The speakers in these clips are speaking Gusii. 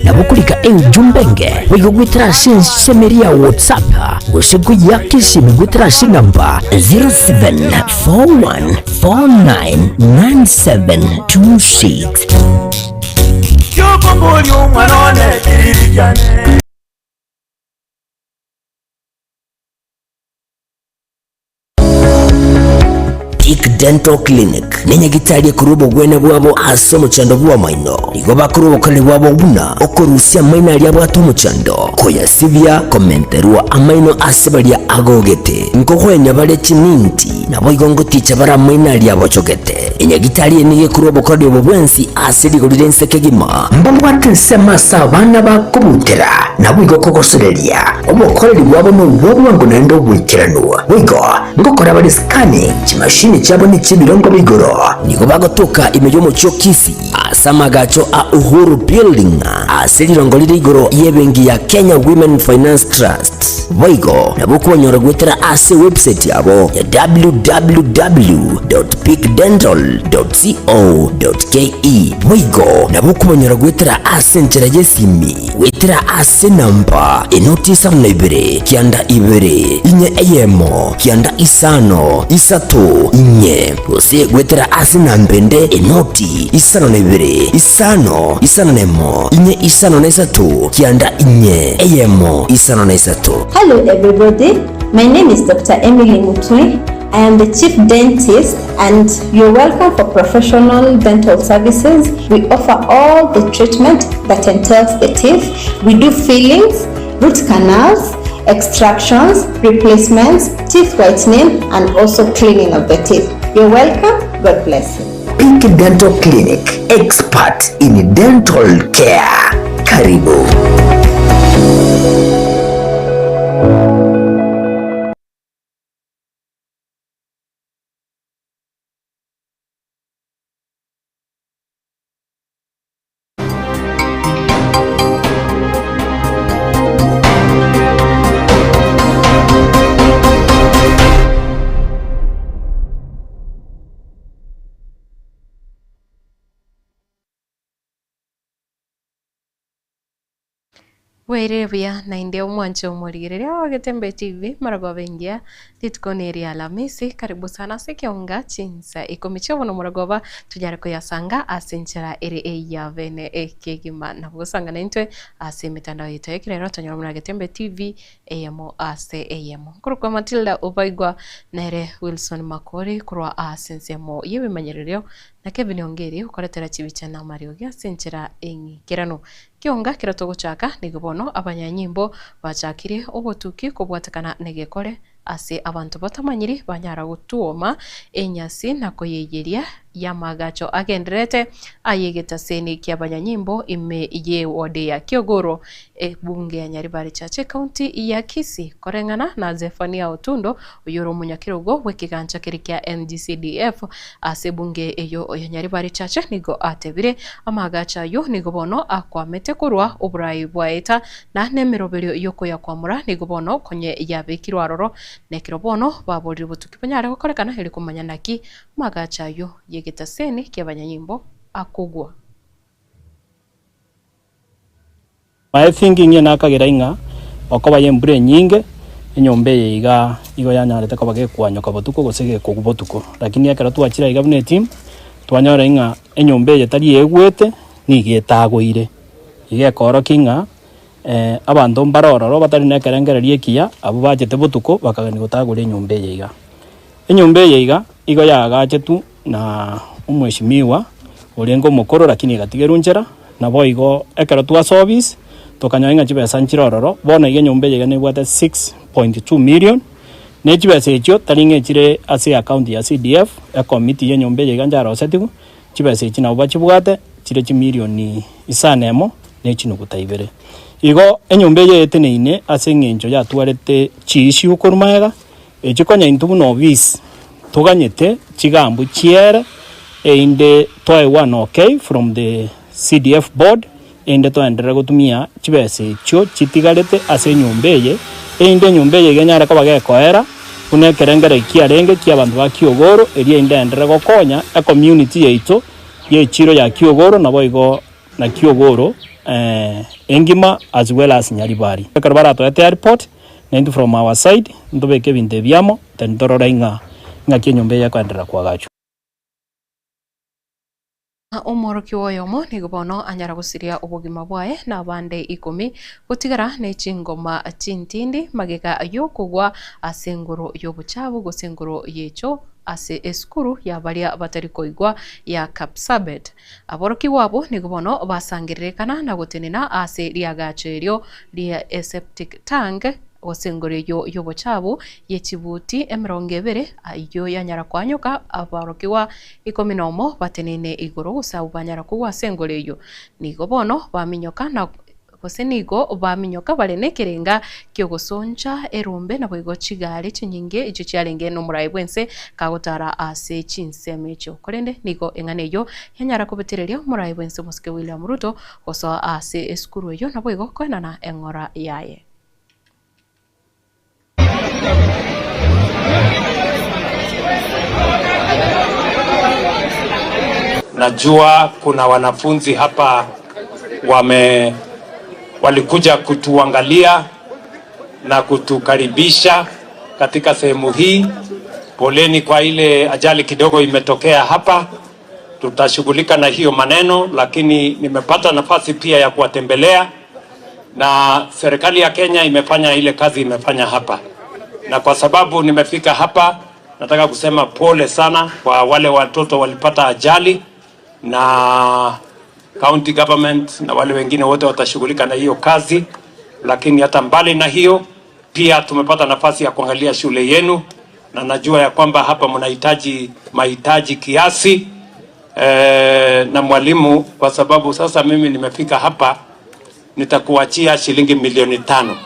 Nabo okorika eujumbenge boigo goetera ase ensemo eria ya WhatsApp gose koyiaka esimi goetera ase enamba 0741499726. Kiokomboria omwana one kiriri kiane. Peak Dental Clinic nenyagitari ekorwa obogwenia bwabo ase omochando bw'amaino. Nigo bakorwa obokoreri bwabo buna okorusia amaino aria abwate omochando, koyasibia, komenterwa amaino ase baria agogete, nkogwenia bare chiminti, naboigo ngoticha bare amaino aria abochogete. Enyagitari eye nigo ekorwa obokoreri obo bwensi ase rigori ri'ense kegima. Mbabwate ensemo ase abana bakobutera, naboigo kogosoreria. Obokoreri bwabo nobw'obwango naende oboikeranu. Boigo ngokora bare scanning, chimashini chiabo nechi'ebirengo bia igoro. Nigo bagotoka ime y'omochie o Kisii ase amagacho a Uhuru Building ase rirongo rire igoro y'ebenki ya Kenya Women Finance Trust. Boigo nabo okobanyora goetera ase ewebsite yabo ya www.peakdental.co.ke. Boigo nabo okobanyora goetera ase enchera y'esimi. Goetera ase enamba enoti isano na ibere, kianda ibere, inye eyemo, kianda isano, isato, inye, gose goetera ase enamba ende enoti isano na ibere, isano, isano na emo, inye isano na isato, kianda inye, eyemo, isano na isato. Hello everybody, my name is Doctor Emily Mutwe, I am the chief dentist and you're welcome for professional dental services. We offer all the treatment that entails the teeth. We do fillings, root canals, extractions, replacements, teeth whitening and also cleaning of the teeth. You're welcome. God bless you. Peak Dental Clinic, expert in dental care. Karibu. Bwairire buya naende omwanche omorigereria o Getembe TV marogoba engiya rituko ne ria Alamisi karibu sana ase ekeonga chinsa ikomi chia bono morogoba tonyare koyasanga ase enchera ere eya bene ekegima nabo gosanga naintwe ase emetandao yaito ya ekerero tonyore buna Getembe TV eyemo ase eyemo. Nkorokwa Matilda Obaigwa nere Wilson Makori korwa ase ensemo y'ebimanyererio na Kevin Ongeri okoretera chibicha na amariogi ase enchera eng'ikeranu. Kionga kero togochaka nigo bono abanyanyimbo bachakire obotuki kobwatekana negekore ase abanto batamanyiri banyara gotuoma enyasi na koyeiyeria y'amaagacho agendererete ay'egetaseni ki'abanyanyimbo ime y'eward ya Kiogoro, ebunge ya Nyaribari Chache, ekaunti ya Kisii. Koreng'ana na Zephania Otundo, oyore omonyakerogo bw'ekegancha keria kia NGCDF ase ebunge eyio ya Nyaribari Chache nigo atebire amaagacho ayio nigo bono akwamete korwa oborai bwaeta na nemeroberio y'okoyakwamora nigo bono konye yabekirwe aroro nekero bono baborire botuki bonyare gokorekana erio komanya naki amaagacho ayio y'egetaseni ki'abanyanyimbo akogwa. My thinking eye nakagera ing'a okoba y'embura enyinge, enyomba eye iga igo yanyarete koba gekwanyoka botuko gose gekogwa botuko. Lakini ekero twachire aiga buna eteam, twanyora ing'a enyomba eye tari egwete, nigo etagoire. Iga ekoorokia ing'a abanto mbare ororo batari na ekerengererio ekiya, abwo bachete botuko bakagania gotagora enyomba eye iga. Enyomba eye iga, igo yaagachetwe na omweshimiwa orenge omokoro lakini egatigerwa nchera, naboigo ekero twasoa ofisi tokanyora ng'a chibesa nchire ororo, bono iga enyomba eye iga nebwate 6.2 million, ne chibesa echio tari ng'a echire ase eaccount ya CDF, ecommittee ya enyomba eye iga ncharosetigwe, chibesa echi nabo bachibwate chire chimilioni isano emo ne chinuguta ibere. Igo enyomba eye eteneine ase eng'encho yatwarete chiissue korwa magega. Echi konya intwe buna obisi toganyete chigambu chiere erinde toegwe an okay from the CDF board erinde toenderere gotumia chibesa echio chitigarete ase enyomba eye, erinde enyomba eye iga enyare koba gekoera buna ekerengererio kiarenge kia abanto ba Kiogoro erio erinde eenderere gokonya ecommunity yaito ya echiro ya Kiogoro naboigo na Kiogoro. Engima as well as Nyaribari. Ekero baratoete airport, naintwe from our side ntobeke ebinto ebi amo then torore ng'a ng'aki enyomba eye ekoenderera koagachwa. Omworokigwa oyomo nigo bono anyara gosiria obogima bwaye na abande ikomi, gotigara ne chingoma chintindi magega y'okogwa ase engoro y'obochabu gose engoro y'echo ase esukuru ya baria batari koigwa ya Kapsabet. Aborokigwa abwo nigo bono basangererekana na gotenena ase riagacho erio ria eseptic tank, gose engoro eyio y'obochabu ye chibuti emerongo ebere, ayio yanyara koanyoka aborokigwa ikomi nomo batenene igoro gose abwo banyara kogwa ase engoro eyio. Nigo bono baminyoka na Gose nigo baminyoka bare nekerenga ki'ogosoncha erombe, naboigo chigari chinyinge echio chiarenge nomoraai bw'ense kagotara ase chinsemo echio. Korende nigo eng'ana eyio yanyara kobetereria omoraai bw'ense omosike William Ruto gosoa ase esukuru eyio naboigo koenana eng'ora yaye. Najua kuna wanafunzi hapa wame walikuja kutuangalia na kutukaribisha katika sehemu hii. Poleni kwa ile ajali kidogo imetokea hapa, tutashughulika na hiyo maneno, lakini nimepata nafasi pia ya kuwatembelea na serikali ya Kenya imefanya ile kazi imefanya hapa, na kwa sababu nimefika hapa, nataka kusema pole sana kwa wale watoto walipata ajali, na county government na wale wengine wote watashughulika na hiyo kazi. Lakini hata mbali na hiyo, pia tumepata nafasi ya kuangalia shule yenu, na najua ya kwamba hapa mnahitaji mahitaji kiasi eh, na mwalimu, kwa sababu sasa mimi nimefika hapa nitakuachia shilingi milioni 5.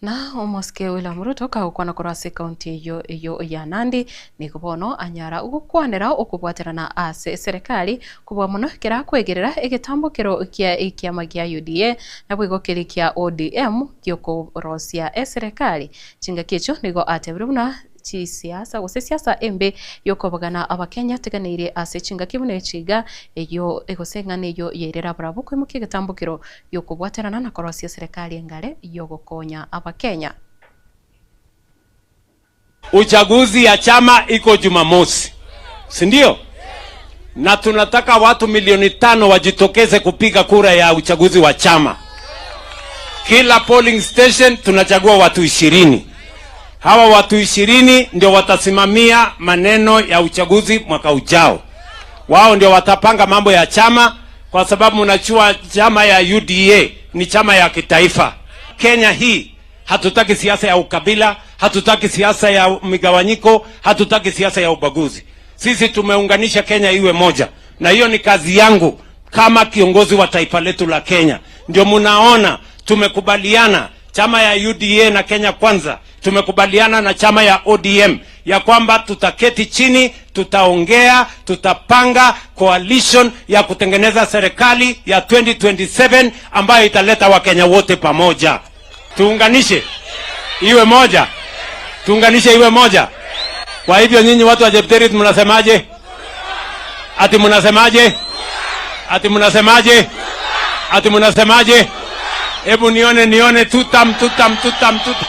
Na omosike William Ruto kagokwana korwa ase ekaunti eyio eyio ya Nandi, nigo bono anyara gokwanera okobwaterana ase eserekari kobua mono ekero akwegerera egetambokero kia ekiama gia UDA naboigo keria kia ODM giokorosia eserekari. Chingaki echio nigo atebire buna Chisiasa gose siasa embe y'okobagana Abakenya teganeirie ase chingaki buna echi iga, eyio gose eng'ana eyio yairera barabwo koimokia egetambokero gi'okobwaterana na korosia eserekari engare y'ogokonya Abakenya. Uchaguzi ya chama iko Jumamosi, si ndio? Na tunataka watu milioni 5 wajitokeze kupiga kura ya uchaguzi wa chama. Kila polling station tunachagua watu 20. Hawa watu 20 ndio watasimamia maneno ya uchaguzi mwaka ujao. Wao ndio watapanga mambo ya chama, kwa sababu mnajua chama ya UDA ni chama ya kitaifa. Kenya hii hatutaki siasa ya ukabila, hatutaki siasa ya migawanyiko, hatutaki siasa ya ubaguzi. Sisi tumeunganisha Kenya iwe moja, na hiyo ni kazi yangu kama kiongozi wa taifa letu la Kenya. Ndio munaona tumekubaliana chama ya UDA na Kenya Kwanza, tumekubaliana na chama ya ODM ya kwamba tutaketi chini, tutaongea, tutapanga coalition ya kutengeneza serikali ya 2027 ambayo italeta Wakenya wote pamoja. Tuunganishe iwe moja, tuunganishe iwe moja. Kwa hivyo nyinyi watu wa Chepterit mnasemaje? Ati mnasemaje? Ati mnasemaje? Ati mnasemaje? Hebu nione nione tutam tutam tutam tutam.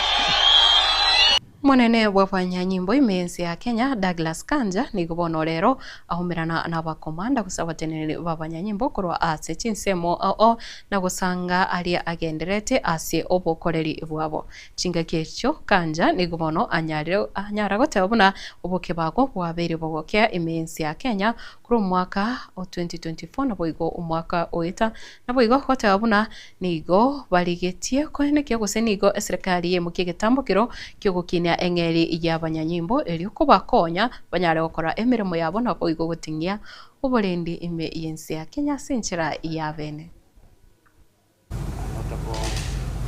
Omonene bw'abanyanyimbo ime y'ense ya Kenya, Douglas Kanja, nigo bono rero aumerana nabakomanda gose abateneneri b'abanyanyimbo korwa ase chinsemo ao na gosanga aria agendererete ase obokoreri bwabo. Chingaki echio Kanja nigo bono anyarire anyara goteba buna obokebago bwabeire bogokea ime y'ense ya Kenya korwa omwaka o 2024 naboigo omwaka oeta naboigo goteba buna Nigo barigetie koenekia gose nigo eserekari yeimokia egetambokero ki'ogokinia eng'eri y'abanyanyimbo erio kobakonya banyare gokora emeremo yabo naboigo goting'ia oborendi ime y'ense ya Kenya ase enchera y'abene.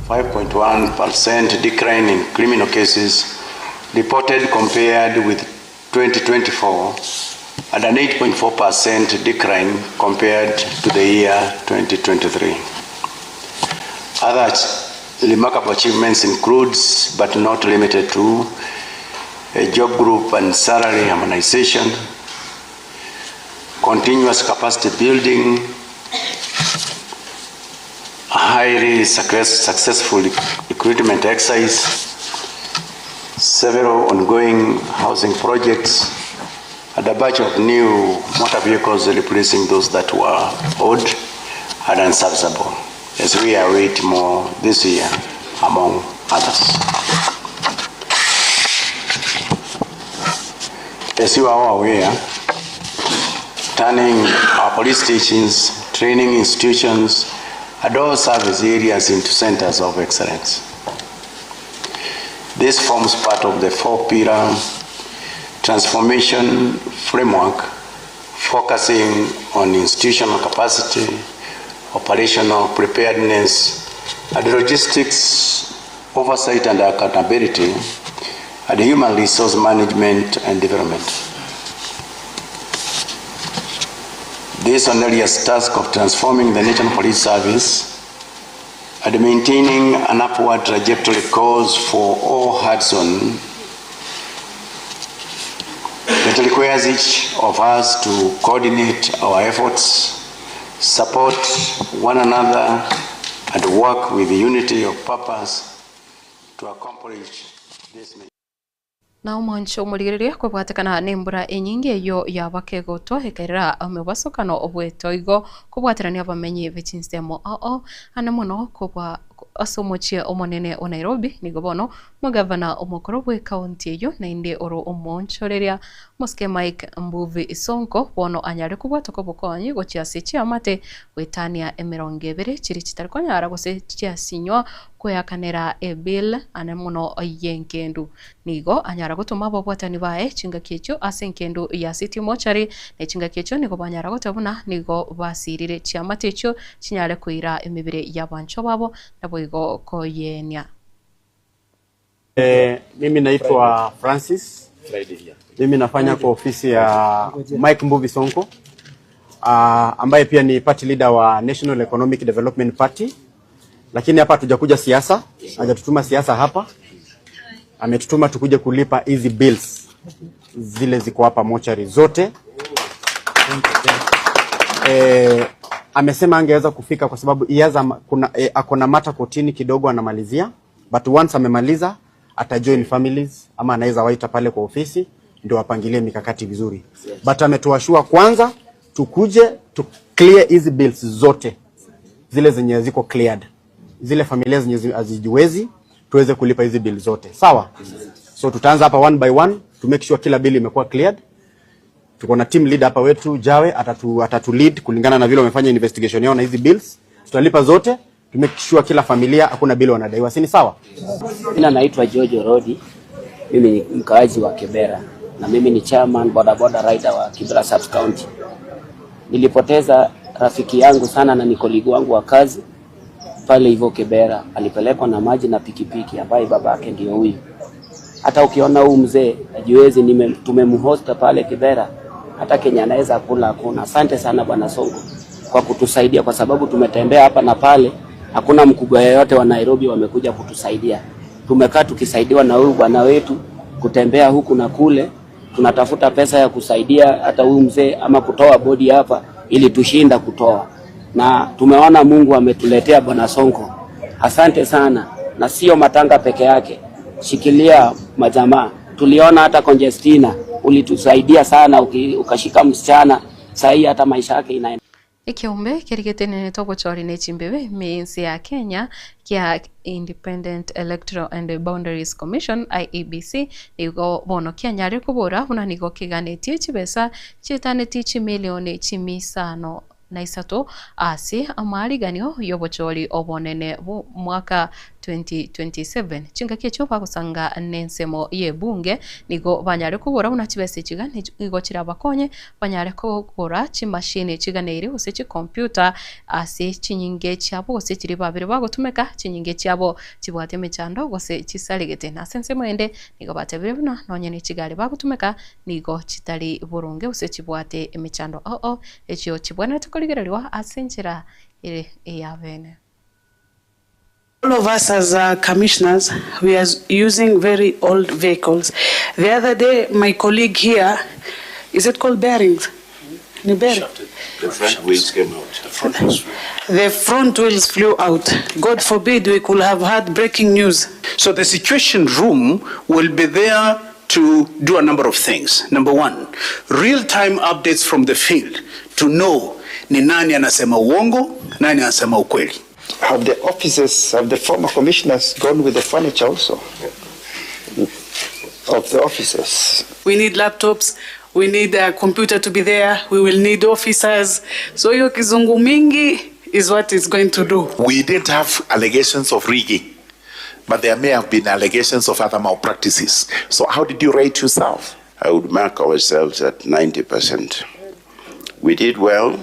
5.1 per cent decline in criminal cases reported compared with 2024 and an 8.4 per cent decline compared to the year 2023. Other remarkable achievements includes, but not limited to, a job group and salary harmonization, continuous capacity building, a highly successful recruitment exercise, several ongoing housing projects, and a batch of new motor vehicles replacing those that were old and unserviceable, as we await more this year, among others. As you are all aware, turning our police stations, training institutions, and all service areas into centers of excellence. This forms part of the four-pillar transformation framework focusing on institutional capacity, operational preparedness, and logistics, oversight and accountability, and human resource management and development. This onerous task of transforming the National Police Service and maintaining an upward trajectory calls for all hands on. It requires each of us to coordinate our efforts, support one another, and work with unity of purpose to accomplish this mission. Na omwancho omorigereria kobwatekana nembura enyinge eyio yabakegotwa ekairera omobasokano obwetoigo kobwaterania abamenyi be chinsemo ao ane mono kobua ase omochie omonene o Nairobi. Nigo bono omogavana omokoro bw'ekaunti eyio naende oro omoonchoreria omosike Mike Mbuvi Sonko bono anyare kobwatoka obokonyi gochia ase chiamate goetania emerongo ebere chiria chitari konyara gose chiasinywa kweakanera ebill ane mono y'engendu. Nigo anyara gotoma ababwatani baye chingaki echio ase engendu ya City Mortuary, ne chingaki echio nigo banyara goteba buna nigo basirire chiamate echio chinyare koira emebere y'abanchwa babo naboigo koyeenia. Mimi naitwa Francis. Mimi nafanya kwa ofisi ya Mike Mbuvi Sonko ambaye pia ni party leader wa National Economic Development Party, lakini hapa hatujakuja siasa, hajatutuma siasa hapa, ametutuma tukuje kulipa hizi bills zile ziko hapa mochari zote. Amesema angeweza kufika kwa sababu he has a, kuna, ako na matter kotini kidogo anamalizia, but once amemaliza ata join families ama anaweza waita pale kwa ofisi ndio wapangilie mikakati vizuri, but ametuassure kwanza tukuje tu clear hizi bills zote zile zenye ziko cleared, zile familia zenye hazijiwezi tuweze kulipa hizi bill zote, sawa? So tutaanza hapa one by one to make sure kila bill imekuwa cleared. Tuko na team leader hapa wetu Jawe atatu lead kulingana na vile wamefanya investigation yao na hizi bills. Tutalipa zote to make sure kila familia hakuna bill wanadaiwa, si ni sawa? Mimi naitwa Jojo Rodi, mimi ni mkaaji wa Kibera na mimi ni chairman boda boda rider wa Kibera Sub County. Nilipoteza rafiki yangu sana na ni colleague wangu wa kazi pale hivyo Kibera, alipelekwa na maji na pikipiki ambaye babake ndio huyu. Hata ukiona huu mzee hajiwezi, tumemhosta pale Kibera, hata Kenya anaweza kula hakuna. Asante sana Bwana Sonko kwa kutusaidia, kwa sababu tumetembea hapa na pale, hakuna mkubwa yeyote wa Nairobi wamekuja kutusaidia. Tumekaa tukisaidiwa na huyu bwana wetu kutembea huku na kule, tunatafuta pesa ya kusaidia hata huyu mzee ama kutoa body hapa, ili tushinda kutoa, na tumeona Mungu ametuletea Bwana Sonko. Asante sana, na sio matanga peke yake, shikilia majamaa. Tuliona hata Conjestina ulitusaidia sana, ukashika msichana, sahii hata maisha yake inaenda. Ekeombe keria getenenete obochori ne chimbebe ime ya Kenya kia Independent Electoral and Boundaries Commission IEBC nigo bono kianyare kobora buna nigo kiganetie chibesa chietanetie chimilioni chimisano na isato ase amariganio y'obochori obonene mwaka 2027. Chingaki echio bagosanga nensemo y'ebunge nigo banyare kobora buna chibesa echiga nigo chirabakonye banyare kogora chimashini chiganeire gose chicomputer ase chinyinge chiabo gose chiri babere bagotumeka chinyinge chiabo chibwate emechando gose chisaregete. Na ase ensemo ende nigo batebire buna nonye ne chigari bagotumeka nigo chitari boronge gose chibwate emechando oo echio chibwenerete korigereriwa ase enchera ere eyabene. All of us as commissioners we are using very old vehicles. The other day my colleague here, is it called bearings? Ni bearing? The front wheels came out. The front wheels flew. The front wheels flew out. God forbid we could have had breaking news. So the situation room will be there to do a number of things. Number one, real-time updates from the field to know ni nani anasema uongo, nani anasema ukweli. Have the offices, have the former commissioners gone with the furniture also of the offices? We need laptops, we need a computer to be there, we will need officers. So hiyo kizungu mingi is what it's going to do. We didn't have allegations of rigging, but there may have been allegations of other malpractices. So how did you rate yourself? I would mark ourselves at 90%. We did well.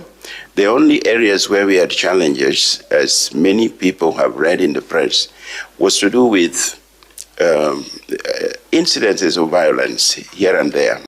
The only areas where we had challenges, as many people have read in the press, was to do with um, incidences of violence here and there.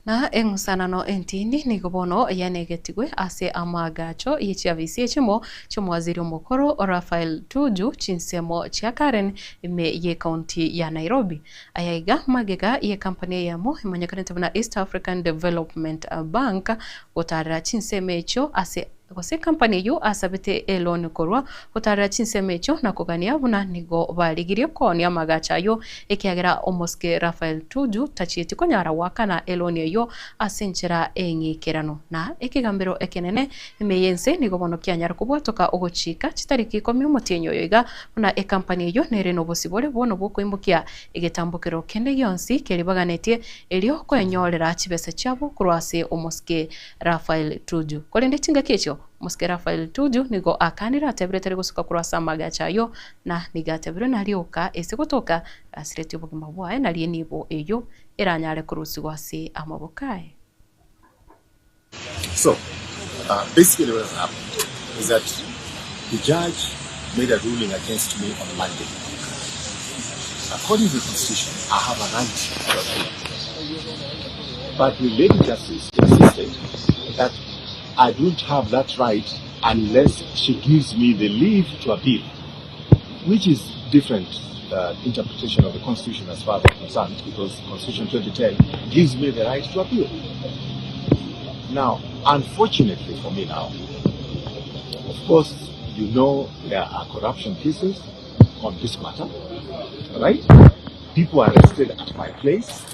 Na eng'usanano entindi nigo bono yanegetigwe ase amaagacho ye chiafisi echimo chi'omowaziri omokoro Raphael Tuju chinsemo chia Karen ime y'ecounty ya Nairobi. Aya iga magega y'ecompany eyemo emanyekanete buna East African Development Bank gotarera chinsemo echio ase Gose ekampani eyio asabete eloni korwa gotaarera chinsemo echio na kogania buna nigo barigirie koonia amagacho ayio, ekiagera omosike Raphael Tuju tachieti konyara goakana eloni eyio ase enchera eng'ikeranu. Na ekegambero ekenene ime y'ense nigo bono kianyara kobwatoka ogochika chitariki ikomi omotienyi oyo iga buna ekampani eyio nere nobosibore bono bw'okoimokia egetambokero kende gionsi keria baganetie erio koenyorera chibesa chiabo korwa ase omosike Raphael Tuju. Korende chingaki echio, omosike Raphael Tuju nigo akanire atebire tari gosuka korwa ase amagacho ayio, na nigo atebirwe narioka ase gotoka asiretie obogima bwaye nario enibo eyio eranyare korusigwa ase amaboko aye. So, uh, basically what has happened is that the judge made a ruling against me on Monday. According to the constitution, I have a right to appeal. But the Lady Justice insisted that I don't have that right unless she gives me the leave to appeal, which is different uh, interpretation of the Constitution as far as I'm concerned, because Constitution 2010 gives me the right to appeal. Now, unfortunately for me now, of course, you know there are corruption cases on this matter, right? People arrested at my place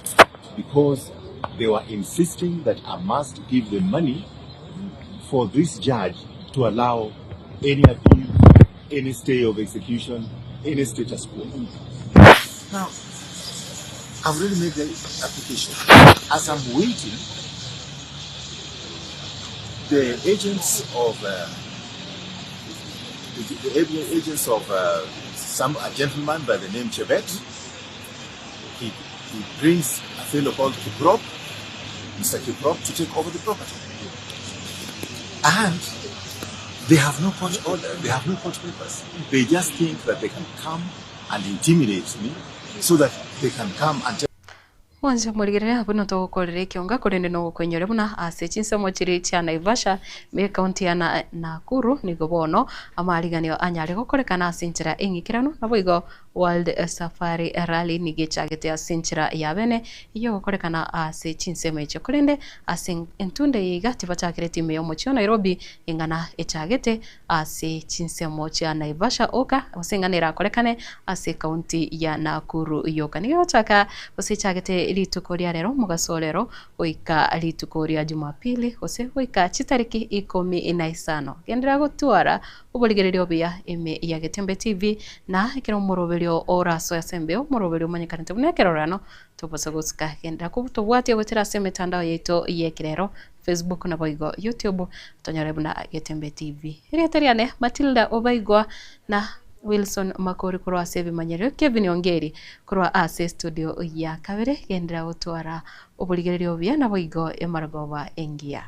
because they were insisting that I must give them money for this judge to allow any appeal, any stay of execution, any status quo. Now, I've already made the application. As I'm waiting, the agents of uh, the, the agents of uh, some a gentleman by the name Chebet, he, he brings a fellow called Kiprop, Mr. Kiprop, to take over the property. And they have no court order, they have no court papers. They just think that they can come and intimidate me so that they can come and tell Mwanche morigereria buna togokorera ekionga, korende nogokoinyore buna ase chinsemo chiria chia Naivasha ime ekaunti ya Nakuru nigo bono amariganio anyare gokorekana ase enchera eng'ikeranu naboigo World Safari Rally nigo echagete ase enchera ya bene eyio egokorekana ase chinsemo echio korende ase entunde eye iga tibachakereti ime y'omochie o Nairobi eng'ana echagete ase chinsemo chia Naivasha oka gose eng'ana erakorekane ase ekaunti ya Nakuru yoka. Nigo egochaka gose echagete rituko ria rero omogaso o rero goika rituko ria Jumapili gose goika chitariki ikomi na isano. Genderera gotwara oborigereria obuya ime ya Getembe TV na ekero omoroberio orasoe ase embeo omoroberio omanyekanete buna ekerorano tobosa gosuka. Genderera kotobwatia goetera ase emetandao yaito y'ekerero Facebook naboigo YouTube tonyore buna Getembe TV. Erieta riane Matilda Obaigwa na Wilson Makori korwa ase ebimanyererio Kevin Ongeri korwa ase estudio ya kabere genderera gotwara oborigereria obuya naboigo emarogoba engiya.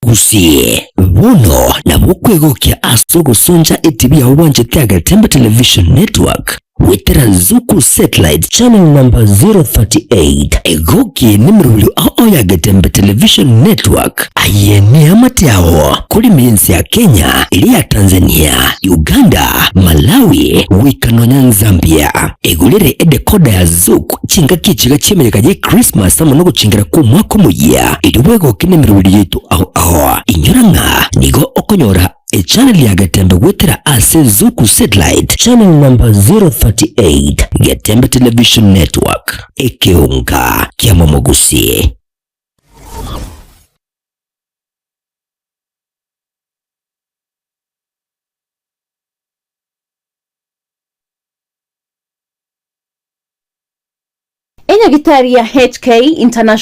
Gusii, bono nabo okwegokia ase ogosoncha etibi yao bwanchete Agetembe Television Network goetera Zuku Satellite channel number 038. Egoki nemerobio ao ya Getembe Television Network. Aye neamate ao korema ense ya Kenya, eria ya Tanzania, Uganda, Malawi, goika nonya Zambia. Egorere edecoder ya Zuku chingaki echiga chi'emeyega ye Christmas amo nogochengera kw'omwaka omoyia, erio bwegoke nemerobio yaito ao ao. Inyora ng'a nigo okonyora echannel ya Getembe goetera ase Zuku Satellite channel number 038, Getembe Television Network, ekeonga kia momogusi. Enyagitari ya HK International.